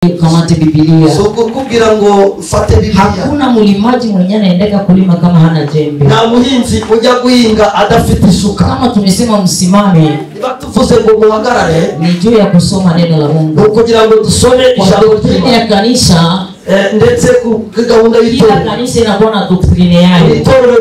Ukamate Biblia. Si ukukubwira ngo ufate Bibiliya. Hakuna mlimaji mwenye anaendeka kulima kama hana jembe. Nta muhinzi ujya guhinga adafite isuka. Kama tumesema msimame, Niba tuvuze ngo muhagarare, ni juu ya kusoma neno la Mungu. Ni ukugira ngo dusome Kwa ijambo doktrine ry'Imana. ya kanisa, Ndetse ku gahunda kila y'itorero. kanisa inakuwa na doktrine yayo. Itorero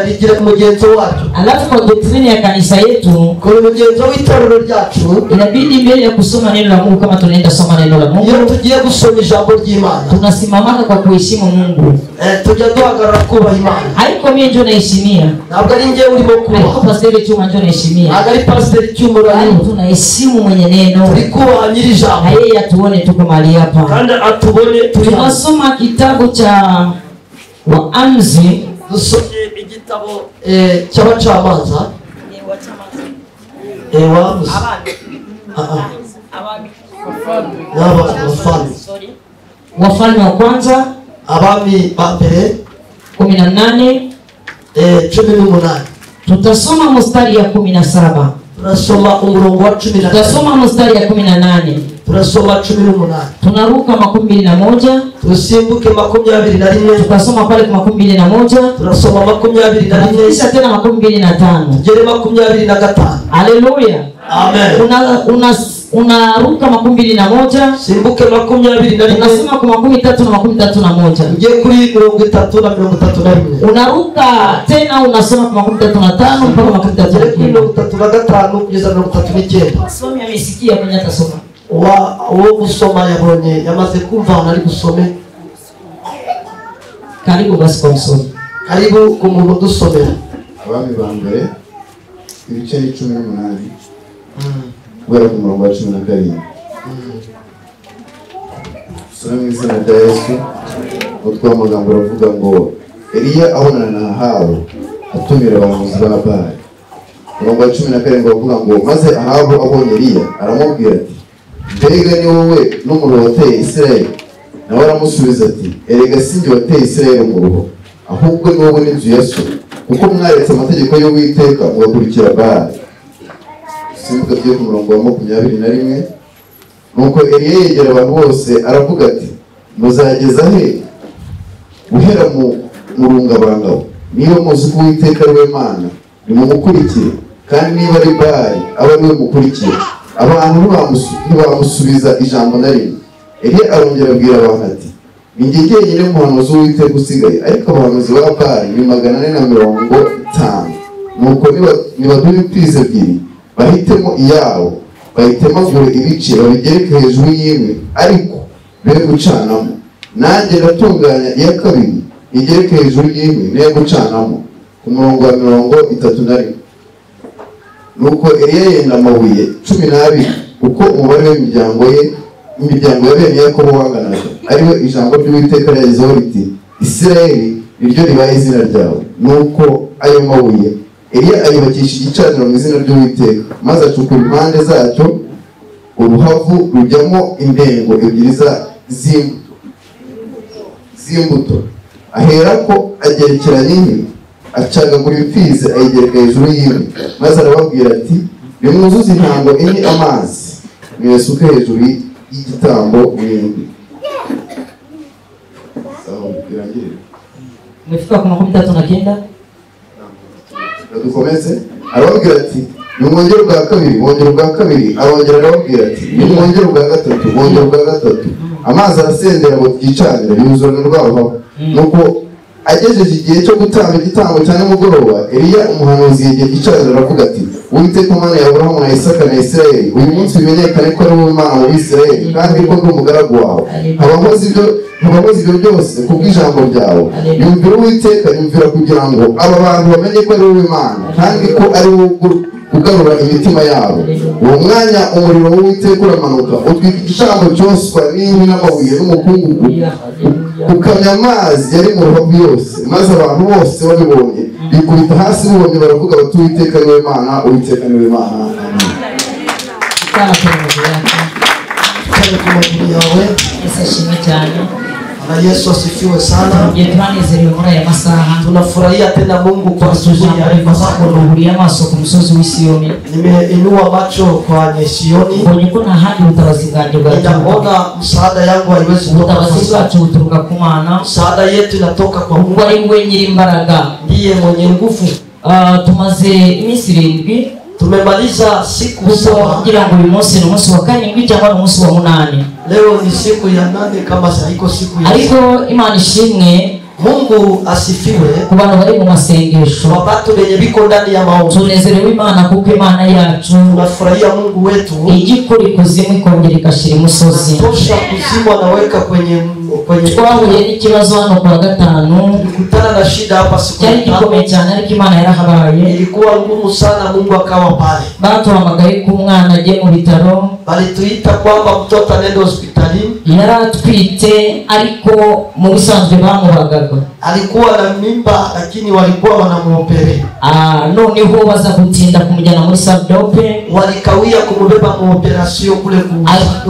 rigira umugenzo waryo. Alafu kwa doktrine ya kanisa yetu, Kuri mugenzo w'itorero ryacu, inabidi mbele ya kusoma neno la Mungu, kama tunaenda soma neno la Mungu, iyo tugiye gusoma ijambo ry'Imana, tunasimamaka kwa kuheshimu Mungu. Tujya duhagarara kubaha Imana. Haiko mimi ndio naheshimia. Ntabwo ari njyewe urimo kubaha. Haiko pastor Chuma ndio naheshimia. Ntabwo ari pastor Chuma Bali urimo. tunaheshimu mwenye neno. Turi kubaha nyiri ijambo. Na yeye atuone tuko mahali hapa. Kandi atubone turi hano. Tunasoma kitabu cha Waamuzi. Dusomye igitabo cy'abacamanza. Waamuzi. N'abafalme. Wafalme wa kwanza, Abami ba mbere, 18. 18. Tutasoma mstari ya 17. Tunasoma umurongo wa cumi na Tutasoma mstari ya 18. Tunasoma 18. Tunaruka 21. Tusimbuke 21. Tutasoma pale kwa 21. Tunasoma 21. Kisha tena 25. Tugere 25. Haleluya. Amen. Unaruka 21. Simbuke 21. Unasoma kwa 13 na 31. Ujye kuri 30 na 31. Unaruka tena unasoma kwa 35 mpaka makumi tatu na Ugere kuri kenda. 35 kugeza 39. Msomi amesikia mwenye atasoma. Wa uwo gusoma yabonye yamaze kumva ahantu ari gusome. Karibu basi kwa msomi. Karibu ku muntu udusomera. Abami ba mbere ibice ni 18. Guhera ku murongo wa 17. Soma mu izina rya Yesu. Umutwe w'amagambo uravuga ngo Eliya abonana na Ahabu atumira abahanuzi ba Baali. Umurongo wa 17 uravuga ngo maze Ahabu abonye Eliya aramubwira ati mbega ni wowe n'umuruho wateye Isirayeli? Nawe aramusubiza ati erega si njye wateye Isirayeli umuruho, ahubwo ni wowe n'inzu ya so, kuko mwaretse amategeko y'Uwiteka mugakurikira Baali. Simbuka tugiye ku murongo wa 21. Nuko Eliya yegera abantu bose aravuga ati muzageza he guhera mu murungabangabo? Niba muzi ko Uwiteka ari we Mana, nimumukurikire, kandi niba ari Baali abe ari we mukurikire. Abantu ntibamusubiza ijambo na rimwe. Eliya arongera abwira abantu ati ni njye jyenyine muhanuzi w'Uwiteka usigaye, ariko abahanuzi ba Baali ni 450. Nuko nibaduhe imfizi ebyiri bahitemo iyabo, bayitemagure ibice babigereke hejuru y'imwe, ariko be gucanamo. Nanjye ndatunganya iya kabiri igereke hejuru y'imwe ne gucanamo. Ku murongo wa 31. Nuko Eliya yenda amabuye 12 uko umubare w'imiryango ye, imiryango ya bene Yakobo wanganaga, ariwe ijambo ry'Uwiteka ryagezeho riti Isirayeli niryo ribaye izina ryawe. Nuko ayo mabuye Eliya ayubakisha igicaniro mu izina ry'Uwiteka, maze acukura impande zacyo uruhavu rujyamo indengo ebyiri z'imbuto. Aherako agerekeranya inkwi, acagagura imfizi ayigereka hejuru y'inkwi, maze arababwira ati nimwuzuze intango enye amazi, muyasuke hejuru y'igitambo mwembi. Sawa, birangirire. Umefika ku 39? Dukomeze. Arababwira ati nimwongere ubwa kabiri, bongera ubwa kabiri. Arongera arababwira ati nimwongere ubwa gatatu, bongera ubwa gatatu. Amazi arasendera ngo twicanire, yuzura rwabo. Nuko agejeje igihe cyo gutamba igitambo cya nimugoroba, Eliya umuhanuzi yegera igicaniro aravuga ati Uwiteka Mana ya Aburahamu na Isaka na Isirayeli, uyu munsi bimenyekane ko ari wowe Mana mu Bisirayeli, kandi ko ndi umugaragu wawe. Nkaba nkoze ibyo byose kubw'ijambo ryawe. Yumvira Uwiteka, yumvira kugira ngo aba bantu bamenye ko ari wowe Mana, kandi ko ari wowe ugarura imitima yabo. Uwo mwanya umuriro w'Uwiteka uramanuka utwika igitambo cyoswa n'inkwi n'amabuye n'umukungugu, ukamya amazi yari mu ruhavu yose. Maze abantu bose babibonye bikubita hasi bubonye, baravuga bati Uwiteka ni we Mana, Uwiteka ni we Mana. Amen. Ikara ku maguru yako. Ikara ku maguru yawe. Yesu ashimwe cyane. Na Yesu asifiwe sana. Tunafurahia tena Mungu kwa asubuhi ya leo. Nimeinua macho kwa Sioni. Ninaona msaada yangu haiwezi kutoka. Msaada yetu inatoka kwa Mungu. Ndiye mwenye nguvu. Tumaze iminsi irindwi. Tumemaliza siku saba. Kugira ngo uyu munsi ni umunsi wa karindwi cyangwa ni umunsi wa munani. Leo ni siku ya nane kama haiko siku ya. Ariko Imana ishimwe. Mungu asifiwe. Ku bantu bari mu masengesho, watu wenye biko ndani ya maombi, tunezerewe Imana kuko Imana yacu, tunafurahia Mungu wetu. Igikora ikuzimu ikongera igashira imusozi. Tosha kuzimu anaweka kwenye twahuye n'ikibazo hano kuwa gatanu, tulikutana na shida hapa siku ya cyari gikomeye cyane ariko Imana yarahabaye. Ilikuwa ngumu sana, Mungu akawa pale. Batuhamagaye ko umwana agiye mu bitaro, balituita kwamba mtoto anaenda hospitalini. Yaratwite ariko mu bisanzwe bamubagaga. Alikuwa na mimba lakini walikuwa wanamuopere. Noneho baza gutinda kumujyana muri salle, walikawia kumubeba mu operation kule ku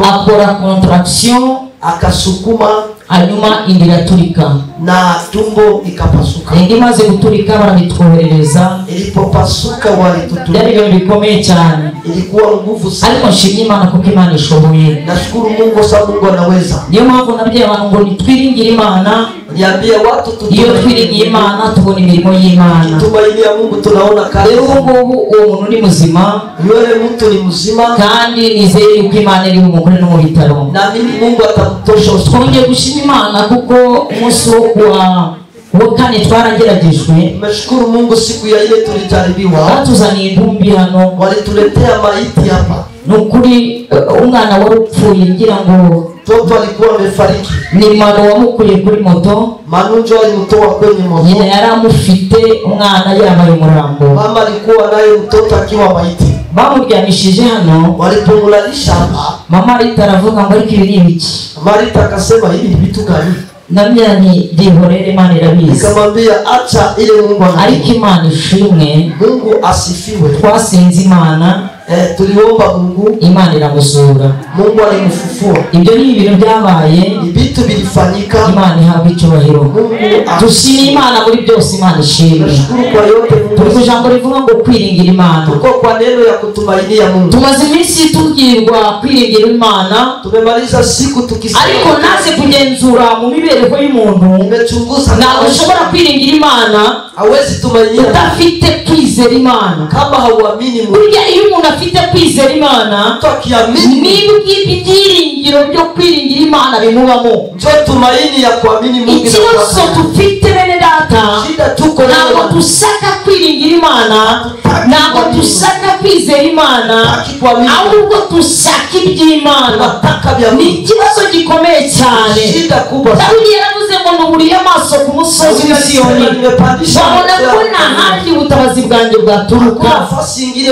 akora contraction, akasukuma, hanyuma inda iraturika na tumbo ikapasuka. Inda imaze guturika barabitwoherereza. Ilipopasuka walitutumia. Byari ibintu bikomeye cyane. Ilikuwa nguvu sana. Ariko nshimye Imana kuko Imana ishoboye. Nashukuru Mungu sababu Mungu anaweza. Niyo mpamvu nabwiye abantu ngo nitwiringire Imana. Niambie watu iyo twiringiye Imana tubona imirimo y'Imana. Tumainia Mungu tunaona kazi. Rero ubu uwo muntu ni muzima. Yule mtu ni mzima. Kandi nizeye yuko Imana iri bumukure no mu bitaro. Naamini Mungu atamtosha. Twongeye gushima Imana kuko umunsi wo kuwa kane twarageragejwe. Tumeshukuru Mungu siku ya ile tulijaribiwa. Batuzaniye intumbi hano. Walituletea maiti hapa. Nukuri umwana wari upfuye ngira ngo mtoto alikuwa amefariki. Ni Manu wamukuye kuri moto. Manu ndio alimtoa kwenye moto. Nyina yaramufite umwana yabaye umurambo. Mama alikuwa naye mtoto akiwa maiti. Bamuryamishije hano. Walipomulalisha hapa. Mama Marita aravuga ngo ariko ibi ni ibiki? Marita akasema hivi ni vitu gani? Ndamubwira nti byihorere Imana irabizi. Nikamwambia acha ile Mungu anajua. Ariko Imana ishimwe. Mungu asifiwe. Twasenze Imana. Tuliomba Mungu, Imana iramuzura. Mungu alimfufua. Ibyo ni ibintu byabaye, ibitu bilifanyika. Imana ihabwa icyubahiro. Mungu dushimye Imana muri byose. Imana ishimwe. Nashukuru kwa yote Mungu. Turi ku ijambo rivuga ngo kwiringira Imana. Tuko kwa neno ya kutumainia Mungu. Tumaze iminsi tubwirwa kwiringira Imana. Tumemaliza siku tukisema. Ariko naze kugenzura mu mibereho y'umuntu. Nimechunguza. Ntabwo ushobora kwiringira Imana. Hawezi tumainia udafite kwizera Imana. Kama hauamini Mungu. Burya iyo umuntu afite kwizera Imana, akiamini, niba ibyiringiro byo kwiringira Imana bimubamo. Njo tumaini ya kuamini Mungu. Ikibazo dufite bene data, shida tuko ntabwo dushaka kwiringira Imana, ntabwo dushaka kwizera Imana, ahubwo dushaka iby'Imana. Ni ikibazo gikomeye cyane. Shida kubwa. Dawidi yaravuze ngo nuburiye amaso ku musozi w'i Siyoni, babona ko nta handi ubutabazi bwanjye bwaturuka.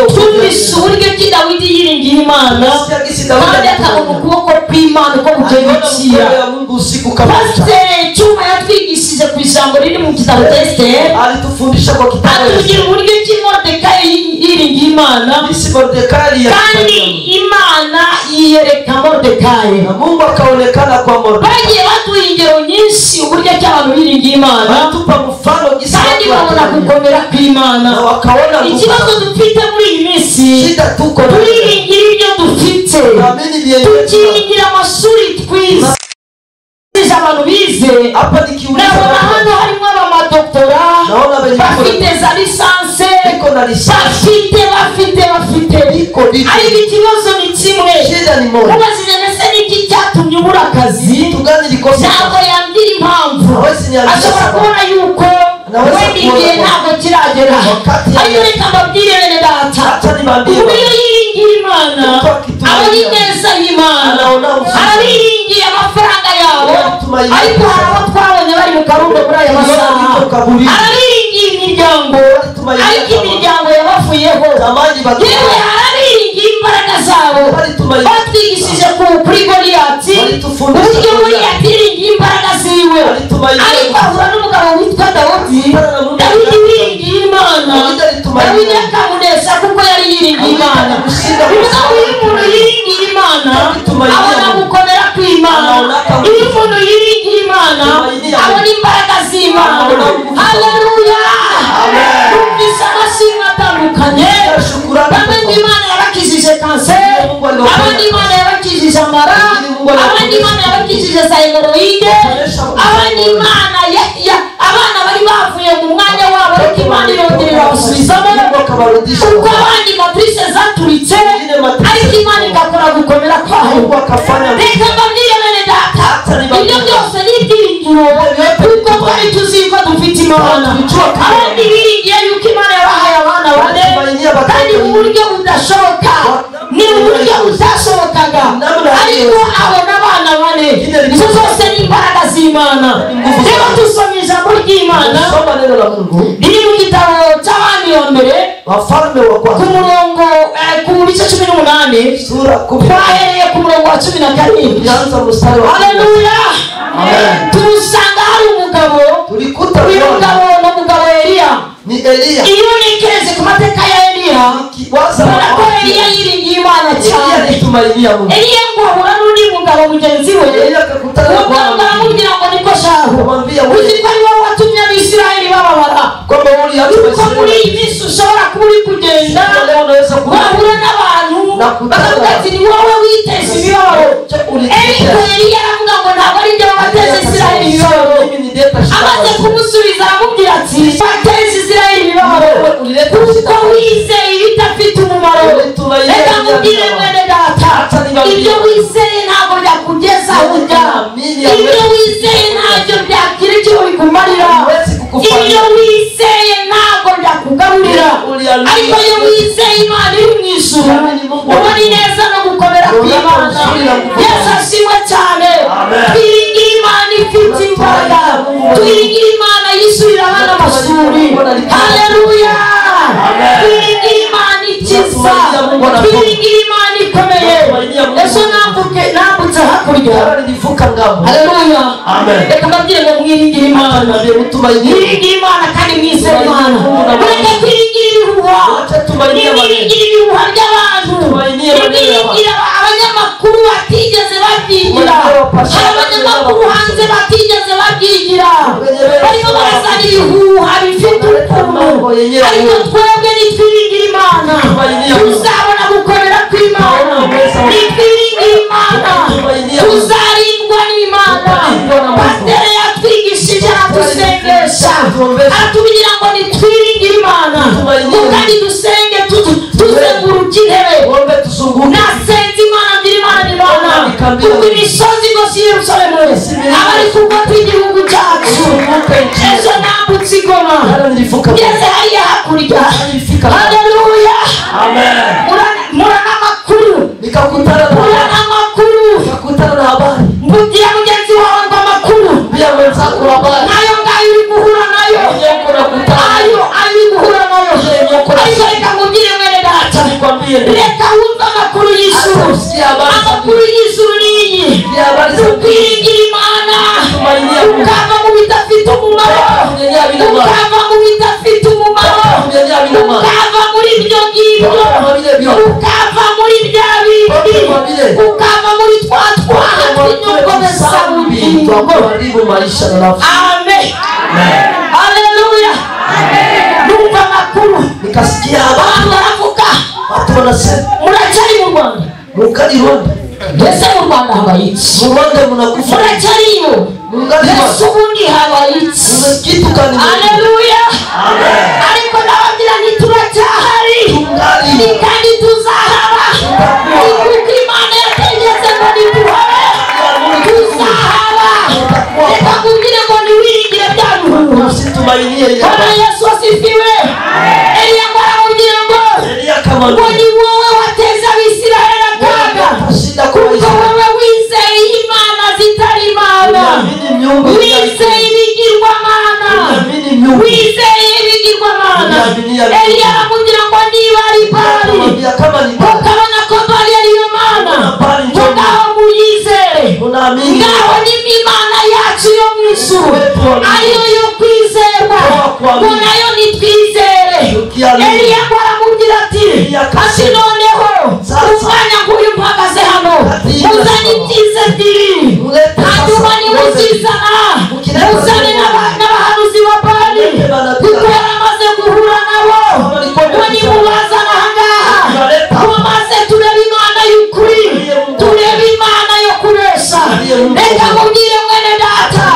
Twumvise uburyo ki Dawidi yiringiye Imana kandi akabona ukuboko kw'Imana uko kugenda gukira. Pasiteri Cyuma yatwigishije ku ijambo riri mu gitabo cya Esiteri, atubwira uburyo ki Moridekayi yiringiye Imana kandi Imana yiyereka Moridekayi. Mungu akaonekana kwa Moridekayi. Bagiye baduha ingero nyinshi uburyo ki abantu biringiye Imana kandi babona gukomera kw'Imana. Ikibazo dufite muri iyi minsi, turiringira ibyo dufite, tukiringira amashuri twize, abantu bize. Nabona hano harimo abamadoktora bafite za lisanse, bafite ariko ikibazo ni kimwe. Mubajije mbese niki cyatumye ubura akazi, ntabwo yambwira impamvu. Ashobora kubona yuko wenda igihe ntabwo kiragera. Ariko reka mbabwire bene data, uburyo yiringiye Imana abona ineza y'Imana, arabiringiye amafaranga yabo, ariko hari abo twabonye bari mu karundo muri aya masaha. Arabiringiye imiryango, ariko imiryango yabavuyeho. Yewe arabiringiye imbaraga zabo. Batwigishije kuri Goliyati uburyo Goliyati yiringiye imbaraga ziwe, ariko ahura n'umugabo witwa Dawidi. Dawidi wiringiye Imana, Dawidi akamunesha kuko yari yiringiye Imana. Bivuga ngo iyo umuntu yiringiye Imana abona gukomera kw'Imana. Iyo umuntu yiringiye Imana z'Imana. Haleluya. Numvise amashimwe atandukanye. Bamwe ngo Imana yabakijije kanseri, abandi Imana yabakijije amara, abandi Imana yabakijije za hemoroide, abandi Imana abana bari bavuye mu mwanya wabo ariko Imana irongera irabasubizamo, kuko abandi matrice zaturitse ariko Imana igakora gukomera kwayo. Reka mbabwire bene data, ibyo byose ni ibyiringiro kuko twari tuzi ko dufite Imana. Abandi biringiye yuko Imana yabahaye abana bane kandi mu buryo budashoboka, ni uburyo butashobokaga, ariko abona abana bane. Izo zose ni imbaraga z'Imana. Rero tusomye ijambo ry'Imana riri mu gitabo cy'Abami wa mbere ku murongo ku bice 18, twahereye ku murongo wa 17. Haleluya. Tumusanga hari umugabo, uyu mugabo ni umugabo Eliya. Iyo ntekereze ku mateka ya Eliya, mbona ko Eliya yiringiye Imana cyane. Eliya ngo ahura n'undi mugabo mugenzi we, umugabo aramubwira ngo niko shahu, uzi ko ari wowe watumye Abisirayeli bababara, kuko muri iyi minsi ushobora kuba uri kugenda wahura n'abantu bakavuga ati ni wowe witeza imibabaro. Ariko Eliya aravuga ngo ntabwo ari njye wabateza Isirayeli imibabaro. Amaze kumusubiza aramubwira ati wateza Isirayeli imibabaro kuko wizeye ibidafite umumaro. Reka nkubwire mwene data, ibyo wizeye ntabwo byakugeza aho ujya, ibyo wizeye ntacyo byagira icyo bikumarira, ibyo wizeye ntabwo byakugaburira. Ariko iyo wizeye Imana iri mu ijuru, ubona ineza no gukomera kw'Imana. Yesu ashimwe cyane. Twiringire Imana ifite imbaraga, twiringire Imana yishyurira abana amashuri. Haleluya. Twiringire Imana ikiza, twiringire Imana ikomeye. Ejo nambutse hakurya. Haleluya. Reka mbabwire ngo mwiringire Imana, mwiringire Imana kandi mwizere Imana. Mureke kwiringira ibihuha, nimwiringire ibihuha by'abantu, nimwiringire abanyamakuru batigeze babyigira. Hari abanyamakuru hanze batigeze babyigira, barimo barazana ibihuha bifite ukuntu, ariko twebwe nitwiringire Imana tuzabona gukomera kw'Imana. Nitwiringire Imana tuzarindwa n'Imana. Pasiteri yatwigishije aratusengesha, aratubwira ngo nitwiringire Imana kandi dusenge tuzenguruke intebe. Nasenze Imana mbwira Imana ni Imana, kuko imisozi yose i Yerusalemu aba ari kugota igihugu cyacu. Ejo nambutse i Goma ngeze hariya hakurya. Haleluya. Murana amakuru, murana amakuru. Mbwira mugenzi wawe ngo amakuru nayo ngayo uri guhura nayo, ayo uri guhura nayo. Ariko reka nkubwire mwene data, reka wumve amakuru y'ijuru. Amakuru y'ijuru ni iyi: ukwiringira Imana, ukava mu bidafite umumaro, ukava mu bidafite umumaro, ukava muri ibyo ngibyo, ukava muri bya bindi, ukava muri twa twaha tw'inyongobezabugingo. Amen. Haleluya. Numva amakuru, abantu baravuga, muracyari mu Rwanda, mbese mu Rwanda habaye iki? Muracyariyo, mbese ubundi habaye iki? Haleluya. Ariko ndababwira nti turacyahari kandi tuzahaba, kuko Imana yategetse ngo nituhabe tuzahaba. Reka nkubwire ngo ntiwiringire bya bihuha. Bwana Yesu asifiwe. Eliya ngo aramubwira ngo ni wowe wateza Abisirayeli akaga, kuko wowe wizeye imana zitari imana, wizeye ibigirwamana, wizeye ibigirwamana. Eliya aramubwira ngo niba ari Bali, ukabona ko Bali ariyo mana, ngaho muyizere, ngaho ni Imana yacu yo mu ijuru ariyo yo kwizerwa, ngo nayo nitwizere. Eliya ngo aramubwira ati noneho umwanya nguyu mpagaze hano, muzane ibyiza ebyiri, hanyuma nimuzizana muzane n'abahanuzi nkubwire mwene data,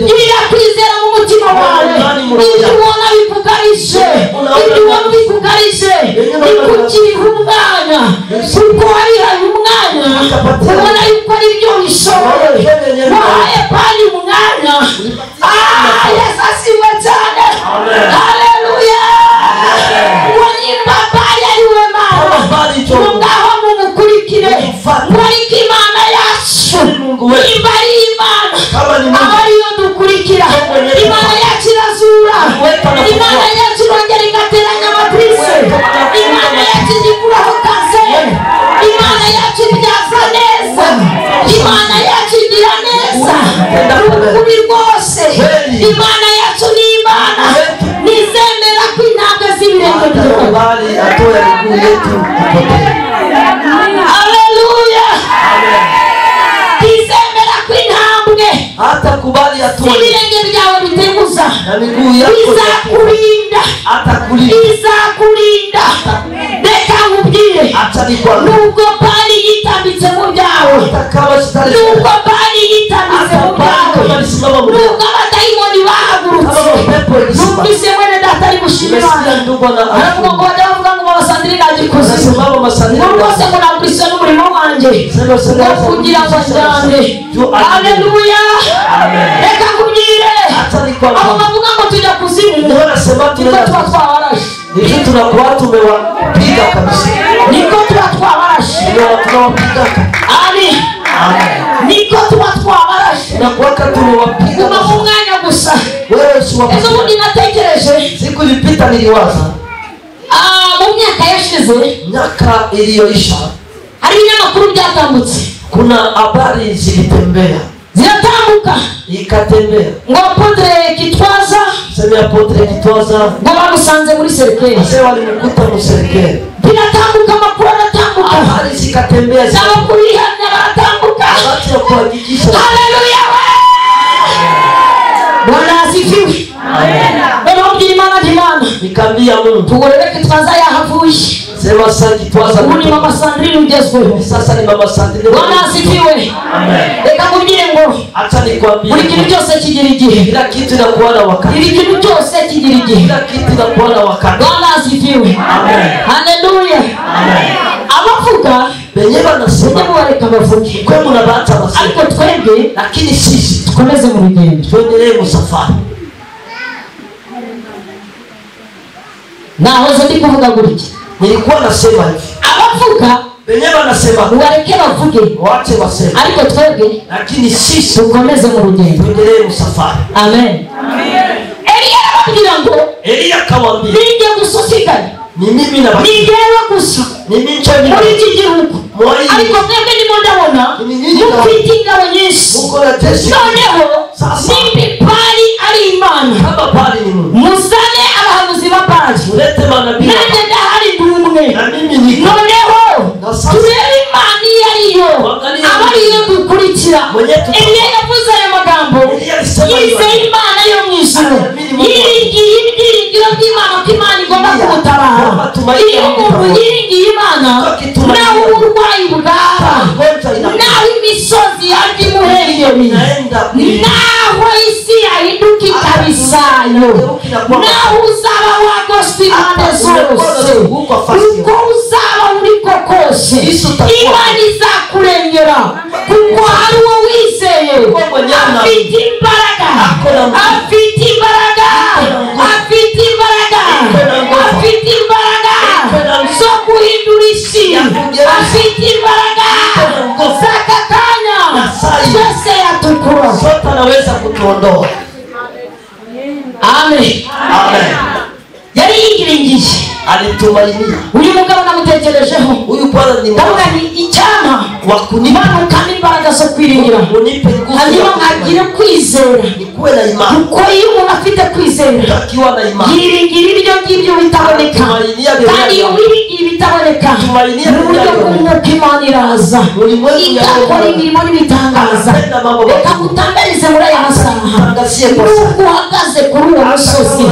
gira kwizera mu mutima wawe. Ibyo ubona bikugarije, ibyo ubona bikugarije, bikukiriho umwanya, kuko wabihaye umwanya, ubona yuko ari byo wishoboye. Wahaye Bali umwanya. Yesu ashimwe cyane. Haleluya. Ngo nimba Bali ari we Mana, ngaho mumukurikire, ngo ariko Imana yacu nimba ari Imana, aba ariyo dukurikira. Imana yacu irazura, Imana yacu irongera igateranya amapurise, Imana yacu igikuraho kanseri, Imana yacu ibyaza neza, Imana yacu igira neza. Ukuri rwose, Imana yacu ni Imana nizemera ko intambwe z'ibirenge byawe. Haleluya. Nizemera ko intambwe z'ibirenge byawe biteguza, izakurinda, izakurinda. Reka nkubwire, nubwo Bali yitambitse mu byawe, nubwo Bali yitambitse mu byawe, nubwo abadayimoni bahagurutse, numvise mwene data ari gushima Imana, aravuga ngo bajya bavuga ngo Mama Sandrine agikoze, ngo rwose ngo nagurishije n'umurimo wanjye ngo kugira ngo njyane. Haleluya. Reka nkubwire, abo bavuga ngo tujya kuzimu, niko tuba twabarashe, niko tunakuwa tumewapiga kabisa, niko tuba twabarashe, amen, niko tuba twabarashe, tunakuwaka tumewapiga. Guma mu mwanya gusa. Wewe si wa ejo bundi natekereje, siku ilipita niliwaza, mu myaka yashize, myaka iliyoisha, hari ibinyamakuru byatambutse, kuna habari zilitembea, ziratambuka, ikatembea, ngo Apotre Kitwaza, sema Apotre Kitwaza, ngo bamusanze muri serikali, sema walimkuta mu serikali. Biratambuka, amakuru aratambuka, habari zikatembea, n'abakuru ihamya baratambuka, watu wa kuhakikisha. Haleluya. Bwana asifiwe. Amen. None Imana Imana, nikambia Mungu, tugorere Kitwaza yahavuye, sema sasa Kitwaza ubu ni Mama Sandrine ugezweho, sasa ni Mama Sandrine. Bwana asifiwe. Amen. Reka nkubwire ngo acha nikwambie, buri kintu cyose kigira igihe, kila kitu inakuwa na wakati, buri kintu cyose kigira igihe, kila kitu inakuwa na wakati. Bwana asifiwe. Amen. Haleluya. Amen. Abavuga benye banasema mubareka bavuge, kwe munabacha basema, ariko twebwe, lakini sisi dukomeze mu rugendo, tuendelee mu safari. Nahoze ndi kuvuga gutya, nilikuwa nasema hivi, abavuga benye banasema mubareke bavuge, waache waseme, ariko twebwe, lakini sisi dukomeze mu rugendo, tuendelee mu safari. Amen. Amen. Eliya arababwira ngo, Eliya akawaambia, ninjye gusa usigaye, ni mimi na ni njyewe gusa ni mimi nje muri iki gihugu, ariko mwebwe ndimo ndabona mufite ingabo nyinshi. Noneho nimba Bali ari Imana, kama Bali ni Mungu, muzane abahanuzi ba Bali, mulete manabii, nanjye ndahari ndi umwe, na mimi niko. Noneho turebe Imana iyo ariyo, aba ariyo dukurikira. Eliya yavuze aya magambo, yizeye Imana yo mu ijuru, yiringiye ibyiringiro by'Imana ko Imana igomba kumutabara. Iyo umuntu yiringiye Imana, naho uburwayi bwaba, naho imisozi yajya imuhengeri, naho isi yahinduka ikaba isayo, naho uzaba wagoswe impande zose, uko uzaba uriko kose, Imana izakurengera, kuko hari uwo wizeye, afite imbaraga, afite imbaraga, afite imbaraga, afite imbaraga zo guhindura isi, afite imbaraga z'aka kanya twese yatukura, sote anaweza kutuondoa. Amen. Amen. Yari yiringiye, alitumainia. Uyu mugabo namutekerejeho, uyu bwana ni ndavuga ni icyampa wakunipa imbaraga zo kwiringira, unipe nguvu, hanyuma nkagire kwizera, Kuwe na imani. Kuko iyo umuntu afite kwizera Akiwa na imani. Yiringira ibyo ngibyo bitaboneka. Kandi iyo wiringiye ibitaboneka, mu buryo bw'umwuka Imana iraza igakora imirimo n'ibitangaza. Reka ngutangarize muri aya masaha, nubwo uhagaze kuri uwo musozi,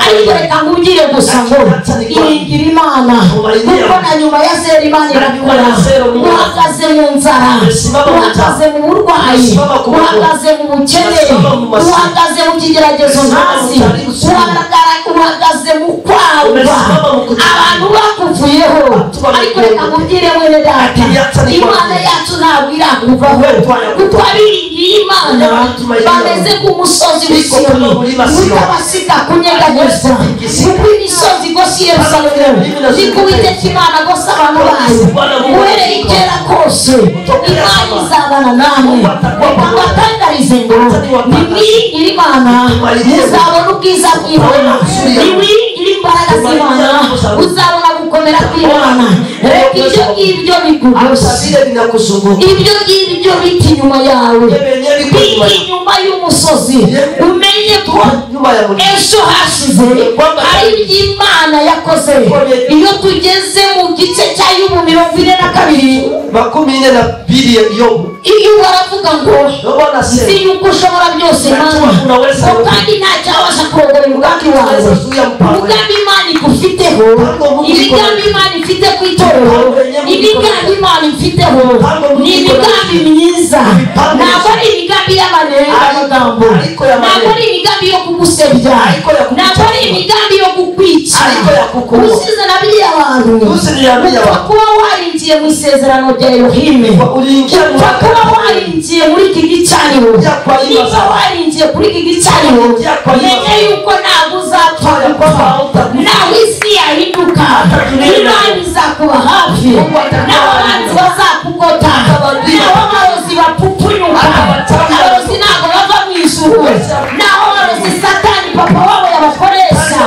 ariko reka nkubwire gusa ngo iringira Imana, kuko na nyuma ya zero Imana irakora. Uhagaze mu nzara, uhagaze mu burwayi, uhagaze mu bukene, uhagaze mu kigeragezo ntazi, uhagaze mu kwangwa, abantu bakuvuyeho, ariko reka nkubwire mwene data, Imana yacu ntabwo irakuvaho, kuko abiringiye Imana bameze nk'umusozi w'i Siyoni utabasiga kunyeganyezwa, kuko imisozi igose i Yerusalemu niko Uwiteka Imana agose abantu bayo uhereye kera kose. Imana izabana namwe. Reka mbatangarize ngo nimwiringire Imana muzabona ubwiza bw'Imana, nimwiringire imbaraga z'Imana uzabona gukomera kw'Imana. Reka ibyo ngibyo bikugose, ibyo ngibyo biti inyuma yawe, biti inyuma y'umusozi, umenye ko ejo hashize hari ibyo Imana yakoze. Iyo tugeze mu gice cya Yobu 42 42 iyo baravuga ngo nzi yuko ushobora byose Mana, kandi nta cyabasha kurogora umugambi wawe. Umugambi Imana igufiteho, imigambi Imana ifite ku itorero, imigambi Imana ifiteho ni imigambi myiza. Ntabwo ari imigambi y'amagambo, ntabwo ari imigambi yo kugusebya, ntabwo ari imigambi yo kukwica. Usize na biriya bantu, upfa kuba warinjiye mu isezerano rya Elohim, upfa kuba warinjiye muri iki gicaniro. Niba warinjiye kuri iki gicaniro, menye yuko ntabwo uzapfa gupfa, naho isi yahinduka Imana izakuba hafi, naho abanzi bazakugota, naho abarozi bapfupfunyuka. Abarozi ntabwo bava mu ijuru, naho abarozi Satani papa wabo yabakoresha,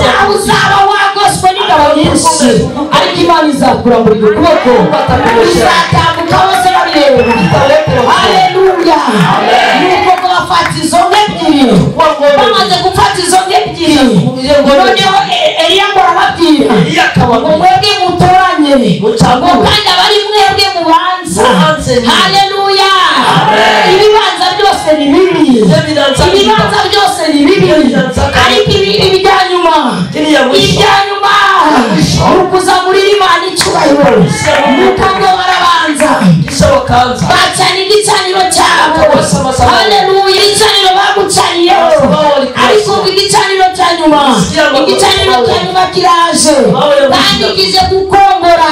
naho uzaba wagoswe n'ingabo nyinshi, ariko Imana izakuramburira ukuboko, uzatambuka bose babireba. Haleluya. Nuko ngo bafata izo nka ebyiri, bamaze gufata izo nka ebyiri, noneho Eliya ngo arababwira ngo mwebwe mutoranye, ngo kandi abari mwebwe mubanza. Haleluya. Ibibanza byose ni bibi, ibibanza byose ni bibi, ariko ibijya nyuma, ibya nyuma ukuzamurira Imana icyubahiro. Nuko ngo barabanza bacana igicaniro cyabo. Haleluya. Igicaniro bagucaniyeho, ariko igicaniro cya nyuma, igicaniro cya nyuma kiraje, kandi kije gukongora,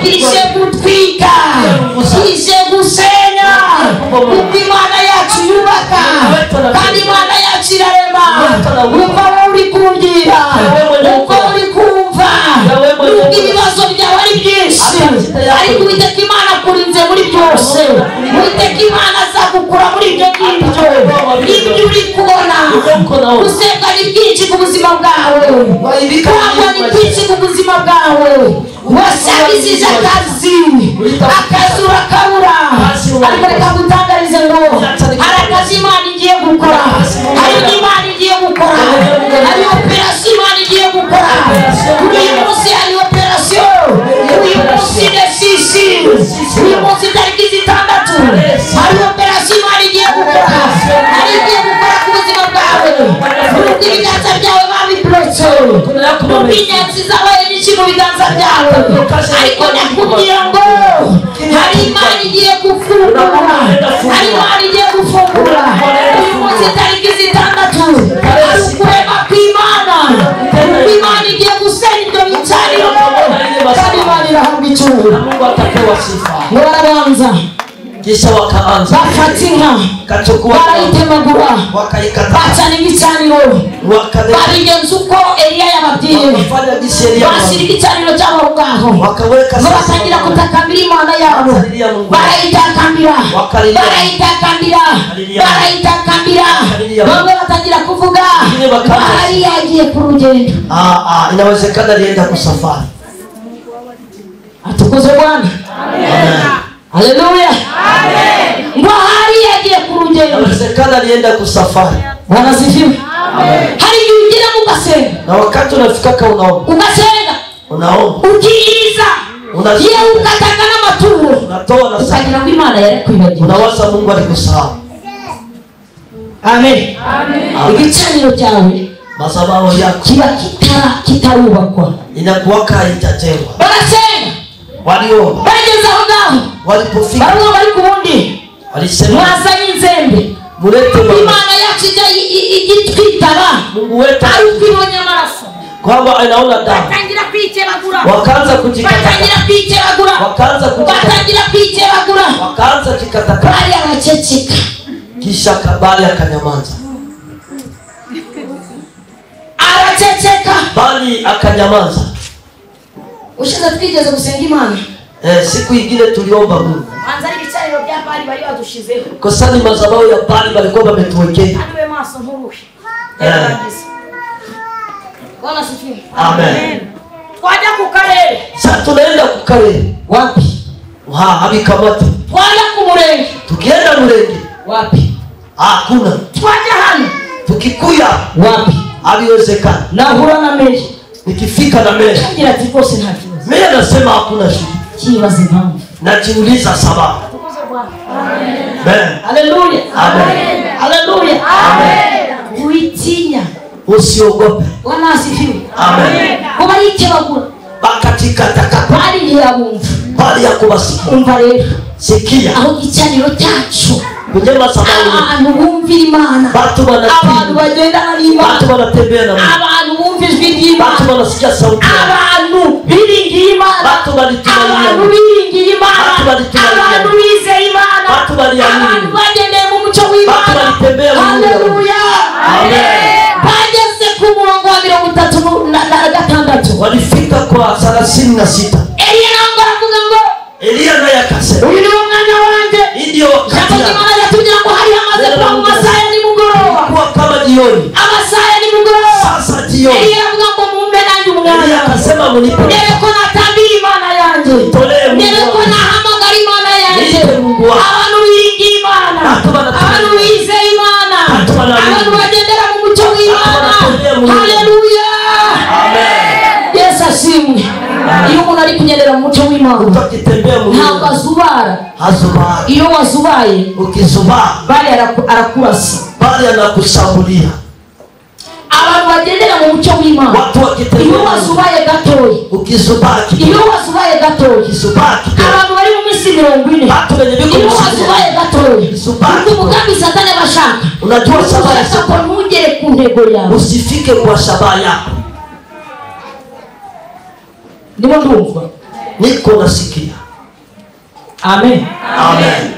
kije gutwika, kije gusenya, kuko Imana yacu yubaka, kandi Imana yacu irarema. Wumva wowe uri kumbwira, wumva uri kumva, nubwo ibibazo byawe ari byinshi, ariko Uwiteka Imana akurinze muri byose. Uwiteka Imana azagukura muri ibyo ngibyo. Ibyo uri kubona gusebwa ni byinshi ku buzima bwawe, kwangwa ni byinshi ku buzima bwawe, wasabishije akazi, akazi urakabura, ariko reka ngutangarize ngo hari akazi Imana igiye gukora, hari ibyo Imana igiye gukora, hari operasiyo Imana igiye gukora. Kuri uyu munsi hari operasiyo, uyu munsi ni sisi, uyu munsi tariki 6 hari operasiyo Imana igiye gukora, hari igiye gukora ku buzima bwawe. Nubwo ibiganza byawe babiburotse, nubwo inyenzi zabaye nyinshi mu biganza byawe, ariko ndakubwira ngo hari Imana igiye gufungura, hari Imana igiye gufungura. Uyu munsi tariki 6 hari ukurema kw'Imana, kuko Imana igiye gusenya ibyo bicaniro, kandi Imana irahabwa icyubahiro. Ngo barabanza kisha wakaanza bafata inka barayitemagura, bacana igicaniro, babigenza uko Eliya yababwiye, bashyira igicaniro cyabo aho ngaho, ngo batangira gutakambira Imana yabo, barayitakambira, barayitakambira, barayitakambira. Bamwe batangira kuvuga ahari yagiye ku rugendo. Inawezekana alienda kusafari. Atukuzwe Bwana. Amen. Haleluya. Amen. Ngo ahari yagiye ku rugendo. Inawezekana Shetani alienda kusafari. Bwana asifiwe. Hari igihe ugera ugasenga. Na wakati unafikaka unaomba. Ugasenga. Unaomba. Ukiiza. Yewe ukatanga n'amaturo. Unatoa na ukagira ngo Imana yarakwibagiwe. Unawaza Mungu alikusahau. Amen. Amen. Igicaniro cyawe madhabahu yako kiba kitarubakwa. Inakuwaka haitajengwa. Barasenga. Waliomba. Bageze aho ngaho. Walipofika. Baravuga bari kubundi. Walisema mwazanye inzembe. Mulete Imana yacu ijya igitwitaba. Mungu wetu ari kwibonye amaraso. Kwamba anaona damu. Batangira kwikeragura. Wakaanza kujikata. Batangira kwikeragura. Wakaanza kujikata. Batangira kwikeragura. Wakaanza kikatakata. Bali araceceka. Kisha Bali akanyamaza. Araceceka. Bali akanyamaza. Ushize twigeze gusenga Imana. Siku ingine tuliomba Mungu. Anza ibicaniro bya Bali bari badushizeho. Kosa ni madhabahu ya Bali balikuwa bametuwekea. Kandi we maso nturuhe. Bwana asifiwe. Amen. Twajya ku karere. Sasa tunaenda ku karere. Wapi? Habikamata. Twajya ku murenge. Tukienda murenge. Wapi? Hakuna. Twajya hano. Tukikuya. Wapi? Habiwezekani. Nahura na meya. Nikifika na meya. Ngira ati rwose nta kibazo. Meya anasema hakuna shida. Kibazo impamvu. Najiuliza sababu. Amen. Haleluya. Amen. Haleluya. Amen. Witinya. Usiogope. Bwana asifiwe. Amen. Kuba yikebagura. Bakatikataka. Bali yabumva. Bali yakubasikia. Umva rero. Sikia. Aho gicaniro cyacu. Kwenye madhabahu. Abantu bumvira Imana. Watu wanatii. Abantu bagendana n'Imana. Watu wanatembea na Mungu. Abantu bumva ijwi ry'Imana. Watu wanasikia sauti. Abantu biringiye Imana. Watu walitumainia. Abantu biringiye Imana. Watu walitumainia. Abantu bizeye Imana. Watu waliamini. Abantu bagendeye mu mucyo w'Imana. Watu walitembea mu Mungu. Haleluya. Amen. Bageze ku murongo wa 36. Walifika kwa 36. Eliya nawe aravuga ngo Eliya naye akasema uyu ni umwanya wanjye. Ndio wakati. Imana iratubwira ngo hari hamaze kuba mu masaha ya nimugoroba. Kuwa kama jioni. Amasaha ya nimugoroba. Sasa jioni. Eliya aravuga ngo mumpe nanjye umwanya. Eliya akasema munipe. Ndebe ko natambira Imana yanjye. Nitolee Mungu. Ndebe ko nahamagara Imana yanjye. Niite Mungu wangu. Abantu biringiye Imana. Abantu bizeye Imana. Abantu bagendera mu mucyo w'Imana. Haleluya. Amen. Yesu ashimwe. Iyo umuntu ari kugendera mu mucyo w'Imana utakitembea mu ntabwo azubara. Azubara. Iyo wazubaye ukizubaa Bali arakurasa. Bali anakushambulia. Abantu bagendera mu mucyo w'Imana. Watu wakitembea. Iyo wazubaye gatoya ukizubaa kidogo. Iyo wazubaye gatoya ukizubaa kidogo. Abantu bari mu minsi 40. Watu wenye biko iyo wazubaye gatoya ukizubaa. Umugambi Satani abashaka. Unajua shabaha ya Satani ntugere ku ntego yawe. Usifike kwa shabaha yako. Ndimo ndumva. Niko nasikia. Amen. Amen.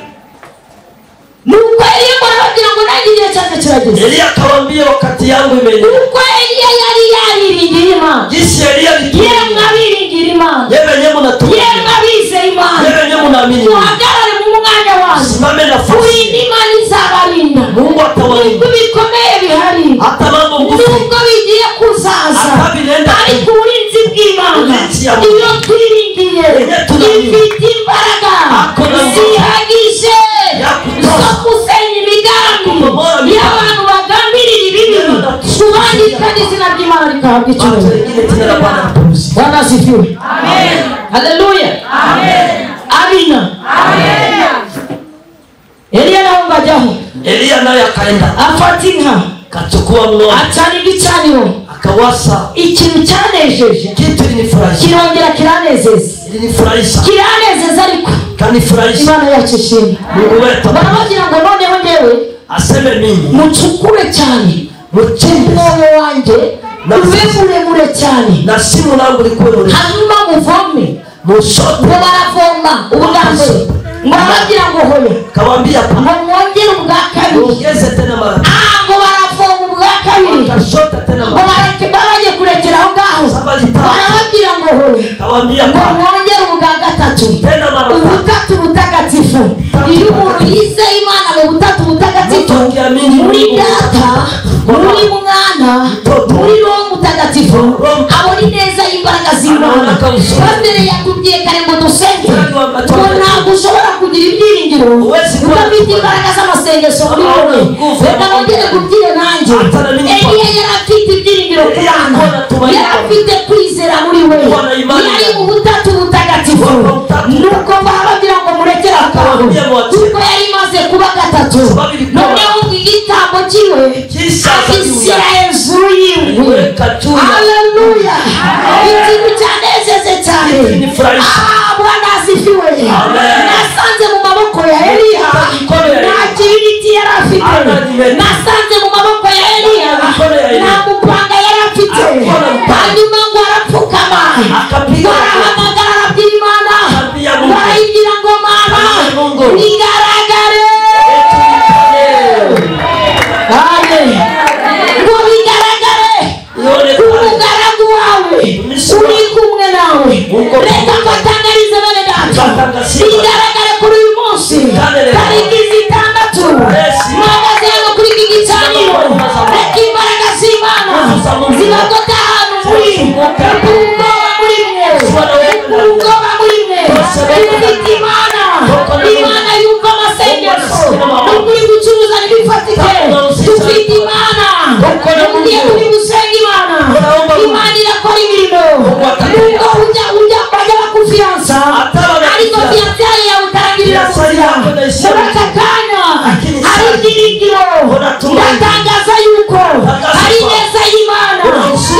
Nuko Eliya arababwira ngo nanjye igihe cyanjye kirageze. Eliya akawaambia wakati yangu imeenea. Nuko Eliya yari yariringiye Imana. Jinsi Eliya alitumia. Yemwe abiringira Imana. Yemwe nyemwe mnatumia. Yemwe abizeye Imana. Yemwe nyemwe mnaamini. Muhagarare mu mwanya wanyu. Simame nafasi. Kurinda Imana izabarinda. Mungu atawalinda. Nubwo bikomeye bihari. Hata mambo ngufu. Nubwo bigiye kuzaza. Hata binaenda. Ariko uburinzi bw'Imana. Iyo twiringiye. Ifite imbaraga. Zihagije. Zo gusenya imigambi y'abantu bagambirira ibibi. Kubandi kandi izina ry'Imana rikahabwa icyubahiro. Bwana asifiwe. Amen. Haleluya. Amen. Amina. Amen. Eliya nawe ngo ajyaho. Eliya naye akaenda. Afata inka. Akachukua ng'ombe. Acana igicaniro. Akawasa. Ikintu cyanejeje. Kitu ilinifurahisha. Kirongera kiranezeza. Ilinifurahisha. Kiranezeza ariko. Kanifurahisha. Imana yacu ishimwe. Mungu wetu. Barababwira ngo noneho ngewe aseme mimi. Mucukure cyane. Muchimbe. Umwobo wanjye ube muremure cyane. Na simu langu likuwe mrefu. Hanyuma muvome. Mushote. Ngo baravoma ubwa mbere. Murababwira ngo hoya. Kawaambia pa. Ngo mwongere ubwa kabiri. Ongeze tena mara. Ngo baravoma ubwa kabiri. Wakashota tena Ngo mara. bareke babaye kurekera aho ngaho. Barababwira ngo hoya. Kawaambia Ngo pa. mwongere ubwa gatatu. Tena mara. Ubutatu butagatifu. Iyo umuntu yizeye Imana mu butatu butagatifu, muri Data, muri Mwana, muri Roho Mutagatifu, abona ineza y'imbaraga z'Imana. Pasiteri yatubwiye kare ngo dusenge, ngo ntabwo ushobora kugira ibyiringiro udafite imbaraga z'amasengesho. amasengesho muri wowe. Reka nongere kubwire nanjye, Eliya yari afite ibyiringiro ku Mana, yari afite kwizera muri we, yari mu butatu butagatifu. Nuko barababwira ngo murekere aho, kuko yari imaze kuba gatatu. Noneho igitambo cyiwe agishyira hejuru yiwe. Haleluya! Ikintu cyanejeje cyane. Bwana asifiwe. Nasanze mu maboko ya Eliya nta kibiriti yari afite. Nasanze mu maboko ya Eliya nta mupanga yari afite. Hanyuma ngo arapfukama, arahamagara, arabwira Imana, arayibwira ngo Mana bigaragare. Amen. Ngo bigaragare umugaragu wawe uri kumwe nawe. Reka mbatangarize bene data, bigaragare kuri uyu munsi tariki 6 mpagaze hano kuri iki gicaniro. Reka imbaraga z'Imana zibagota ahantu muri, ubwoba muri mwe, ubwoba muri mwe. Dufite Imana, Imana yumva amasengesho. Nubwo uri gucuruza ntibifatike, dufite Imana. Ugiye kuri gusenga Imana, Imana irakora imirimo. Nubwo ujya bajya bakufiyansa, ariko fiyansaye yawe itarangirira mu nzira. Muri aka kanya hari ibyiringiro. Ndatangaza yuko hari ineza y'Imana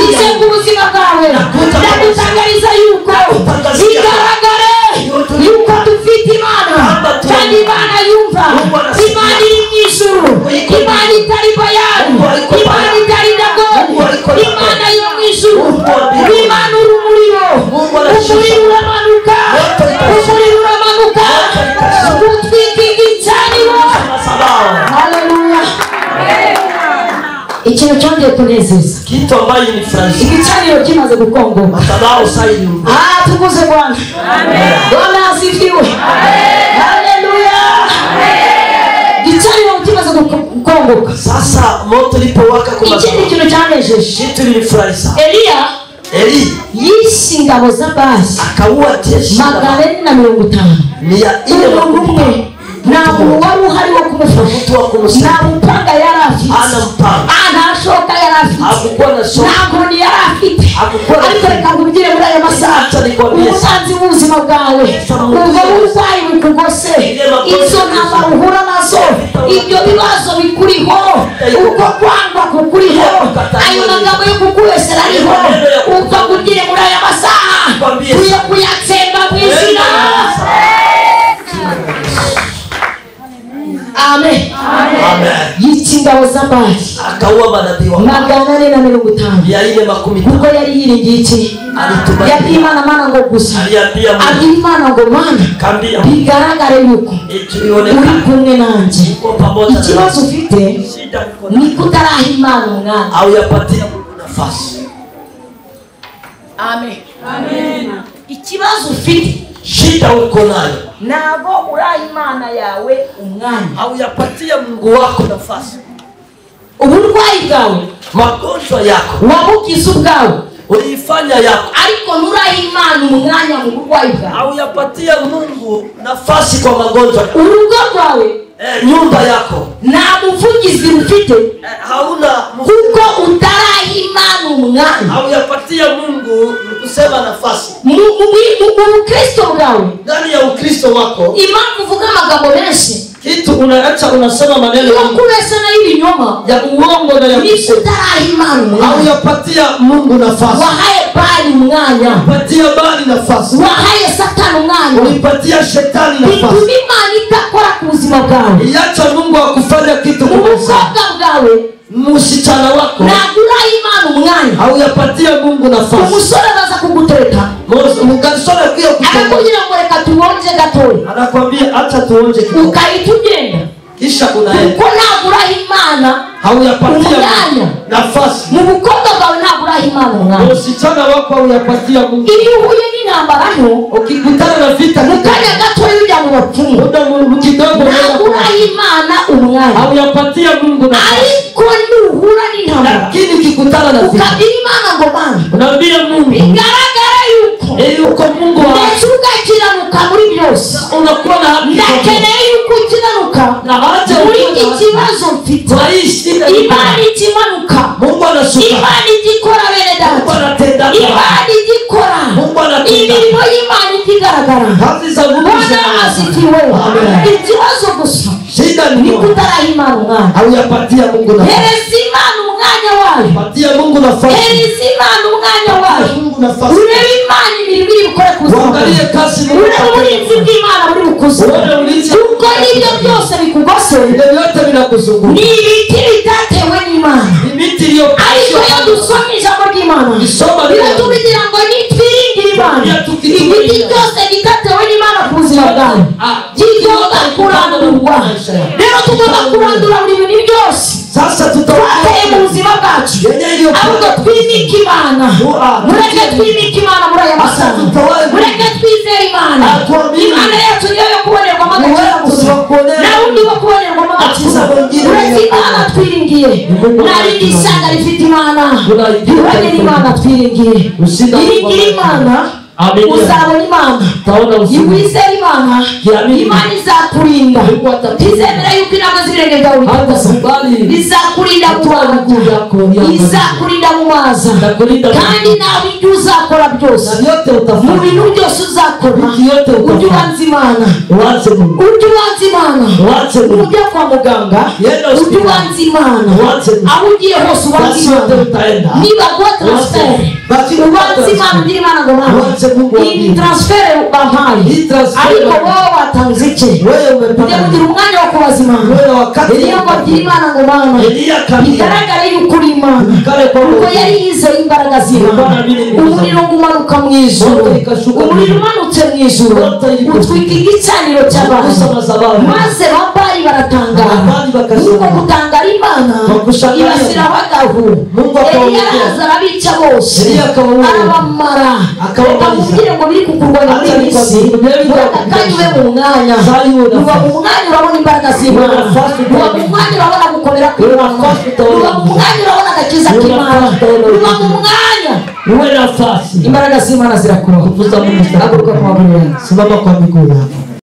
ije ku buzima bwawe. Ndagutangariza yuko bigaragare yuko dufite Imana, kandi Imana yumva. Imana iri mu ijuru, Imana itari Bayali, Imana itari Dagoni, Imana yo mu ijuru. Imana uri umuriro, umuriro uramanuka, umuriro uramanuka utwika igicaniro. Haleluya! Ikintu cyongeye kunezeza, Kitu ambayo ilinifurahisha, igicaniro kimaze gukongoka. Madhabahu sasa iliungua. Tukuze Bwana. Bwana asifiwe. Haleluya! Igicaniro kimaze gukongoka. Sasa moto ulipowaka kwa Ikindi madhabahu, kintu cyanejeje, kitu ilinifurahisha, Eliya Eli yishe ingabo z'Abali akaua jeshi la 450. 450. Umuntu umwe, nta muntu wari uhari wo kumufasha, Mtu wa kumsaidia, nta mupanga yari afite, hana mpanga, nta shoka yari afite, hakukuwa na shoka, nta nkoni yari afite. hakukuwa na Ariko reka nkubwire muri aya masaha, Acha nikwambie, umusanzi w'ubuzima bwawe, ubwo burwayi bukugose, izo ntambara uhura nazo, ibyo bibazo bikuriho, uko kwangwa kukuriho, ayo magambo yo kukubesera ariho, upfa nkubwire muri aya masaha, tuye kuyatsemba mu izina. Amen. Amen. Yica ingabo z'Abali Akaua manabii wa 450, 450. kuko yari yiringiye iki? Alitumainia. Yabwiye Imana, Mana ngo gusa, Aliambia Mungu, abwira Imana ngo Mana kaambia Mungu, bigaragare yuko eti uri ionekane kumwe nanjye. uko pamoja na Ikibazo ufite shida uko nayo, ni kutaraha Imana umwanya. hauyapatia Mungu nafasi. Amen. Ikibazo ufite, Shida uko nayo, ntabwo uraha Imana yawe umwanya. hauyapatia Mungu wako nafasi. Uburwayi bwawe, Magonjwa yako wabugize ubwawe, uliifanya yako, ariko nturaha Imana umwanya mu burwayi bwawe. hauyapatia Mungu nafasi kwa magonjwa yako. Urugo rwawe, Nyumba yako nta muvugizi ufite, hauna, kuko utaraha Imana umwanya. hauyapatia Mungu ni kusema nafasi Mu Bukristo bwawe, ndani ya Ukristo wako. impamvu uvuga amagambo menshi, Kitu unaacha unasema maneno yo kubesha y'ibinyoma, ya uongo na ya ni kusema, kutaraha Imana umwanya. hauyapatia Mungu nafasi. Wahaye Bali umwanya, Patia Bali nafasi, wahaye Satani umwanya, ulipatia shetani bituma nafasi. Imana idakora ku buzima bwawe. Iacha Mungu akufanya kitu Mu kwa bukobwa bwawe, msichana wako, ntabwo uraha Imana umwanya. hauyapatia Mungu nafasi. Umusore araza kugutereta, Mgasore pia kutoka, arakubwira ngo reka tuonje gatoya, anakwambia acha tuonje kidogo, ukahita ugenda, kisha unaenda. kuko ntabwo uraha Imana Hauyapatia umwanya. nafasi. Mu bukobwa bwawe ntabwo uraha Imana umwanya. Msichana wako hauyapatia Mungu. Iyo uhuye n'intambara nto, Ukikutana na vita mu kanya gatoya ujya mu bapfumu, muda kidogo ntabwo uraha Imana umwanya. hauyapatia Mungu nafasi. Ariko nuhura n'intambara, Lakini ukikutana na vita ukabwira Imana ngo Mana unaambia Mungu bigaragara yuko yuko Mungu wa ndetse ugakiranuka muri byose, unakuwa na haki ndakeneye yuko ukiranuka na acha muri iki kibazo mfite Imana ikimanuka, Imana igikora bene data, Imana igikora imirimo y'Imana ikigaragara. Bwana asifiwe. Ikibazo gusa ni kutaraha Imana umwanya. Hereza Imana umwanya wayo. Hereza Imana umwanya wayo. Urebe Imana imirimo iri bukore ku buzima bwawe. Urebe uburinzi bw'Imana buri bukuze. Kuko ibyo byose bikugose ni ibiti bitatewe n'Imana. Ariko iyo dusoma ijambo ry'Imana biratubwira ngo nitwiringire Imana, ibiti byose bitatewe n'Imana ku buzima bwawe kigomba kurandurwa. Rero tugomba kurandura buri bintu byose twateye mu buzima bwacu, ahubwo twimike Imana. Mureke twimike Imana muri aya masaha, mureke twizere Imana. Imana yacu niyo yo kubonerwamo agakiza gusa, nta wundi wo kubonerwamo agakiza uretse Imana twiringiye. Nta rindi shyanga rifite Imana rihwanye n'Imana twiringiye. Iringire Imana uzabona Imana. Iwizere Imana, Imana izakurinda. Ntizemera yuko intambwe z'ibirenge byawe bitagusa. Izakurinda mu bantu, izakurinda mu mazi, kandi nawe ibyo uzakora byose, mu bintu byose uzakora, ujye ubanza Imana. Ujye ubanza Imana. Ujya kwa muganga, ujye ubanza Imana. Aho ugiye hose ubanza Imana. Niba guha transfer, ubanza Imana, ugira Imana ngo nawe iyi transfer bampaye, ariko wowe watanze iki? Ujya kugira umwanya wo kubaza Imana. Eliya ngo abwire Imana ngo Mana, bigaragare yuko uri Imana, kuko yari yizeye imbaraga z'Imana. Umuriro ngo umanuka mu ijuru, umuriro umanutse mu ijuru utwika igicaniro cy'abantu, maze Babali baratangara. Nuko gutangara Imana ibashyiraho agahu. Eliya araza arabica bose, arabamara. Mubwire ngo biri kukurwanya muri iyi si, muri aka kanya ube mu mwanya. Uba mu mwanya urabona imbaraga z'Imana, uba mu mwanya urabona gukomera kw'Imana, uba mu mwanya urabona agakiza k'Imana, uba mu mwanya imbaraga z'Imana zirakubaho. Haguruka ku maguru yawe, Simama kwa miguu yako.